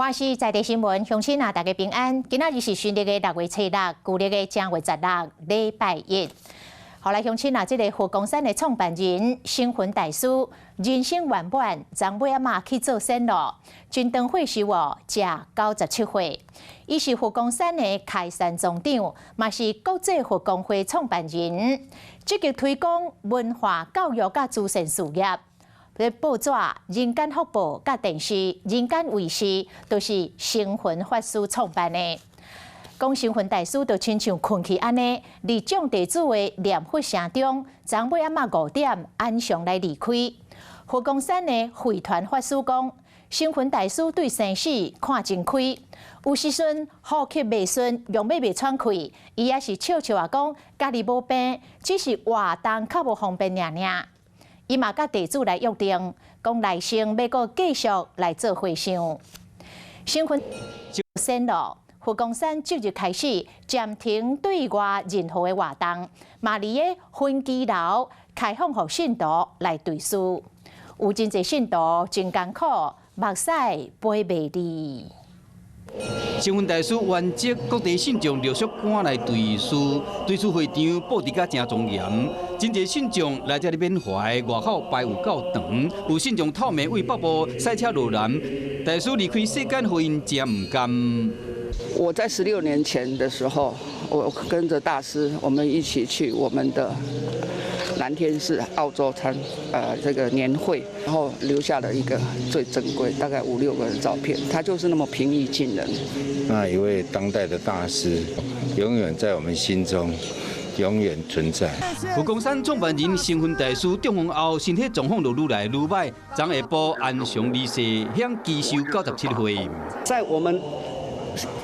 華視在地新聞，鄉親啊，大家平安。今仔日是新曆的6月初6，舊曆的正月十六，禮拜一。予來鄉親啊，這个佛光山的創辦人星雲大師人生圓滿，昨尾仔嘛去做仙咯，真長歲壽哦，才97歲。伊是佛光山的開山宗長，嘛是國際佛光會創辦人，積極推廣文化教育佮慈善事業。報紙《人間福報》佮電視《人間衛視》都是星雲法師創辦的。講星雲大師就親像睏去按呢，佇眾弟子的念佛聲中，昨尾仔嘛5點安詳來離開。佛光山的慧傳法師講，星雲大師對生死看真開，有時陣呼吸袂順，用欲袂喘氣，伊也是笑笑仔講，家己無病，只是活動較無方便爾爾。伊嘛佮弟子來約定，講來生欲閣繼續來做和尚。星雲仙咯，佛光山即日開始暫停對外任何的活動，嘛佇个薰基樓開放予信徒來追思。有真濟信徒真艱苦，目屎飛袂離。星雲大師圓寂，各地信眾陸續趕來追思，追思會場佈置甲誠莊嚴，真濟信眾來遮咧緬懷，外口排有夠長，有信眾透暝為北部駛車落南，大師離開世間，予𪜶誠毋甘。我在16年前的時候，我跟着大師，我們一起去我們的南天寺澳洲參這個年會，然後留下了一個最珍貴，大概五六個的照片。他就是那麼平易近人。那一位當代的大師，永遠在我們心中，永遠存在。佛光山創辦人星雲大師中風後，身體狀況就愈來愈䆀，昨下晡安詳離世，享耆壽97歲。在我們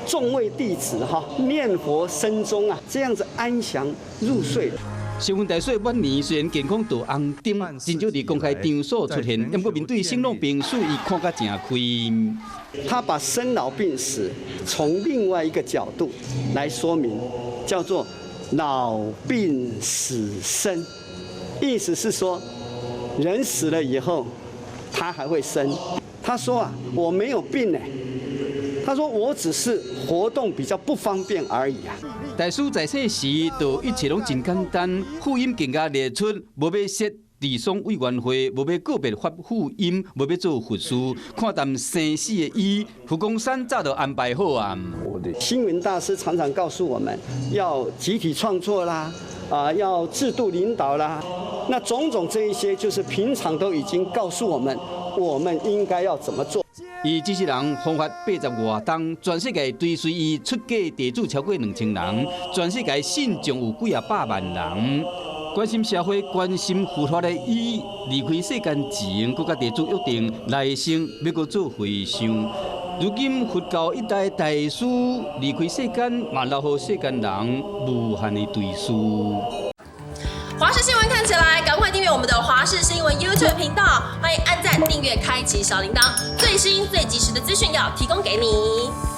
眾位弟子哈念佛聲中啊，這樣子安詳入睡。星雲大師晚年雖然健康著紅燈，真少佇公開場所出現，不過面對生老病死，伊看甲誠開。他把生老病死從另外一個角度來說明，叫做老病死生，意思是說，人死了以後，他還會生。他說啊，我沒有病呢。他說我只是活動比較不方便而已啊。大師在世時，就一切攏真簡單，婦音更加列出，無欲設治喪委員會，無欲個別發婦音，無欲做佛事，看淡生死的伊，佛光山早就安排好啊。星雲大師常常告訴我們要集體創作啦，啊，要制度領導啦，那種種這一些，就是平常都已經告訴我們，我們應該要怎麼做。伊這世人弘法80外冬，全世界追隨伊出家弟子超過2000人，全世界信眾有幾仔百萬人。關心社會、關心佛法的伊，離開世間前，閣佮弟子約定來生欲閣做和尚。如今佛教一代大師離開世間，嘛留予世間人無限的追思。華視新聞看起來，趕快訂閱我們的華視新聞 YouTube 頻道，歡迎按讚、訂閱、開啟小鈴鐺，最新最及時的資訊要提供給你。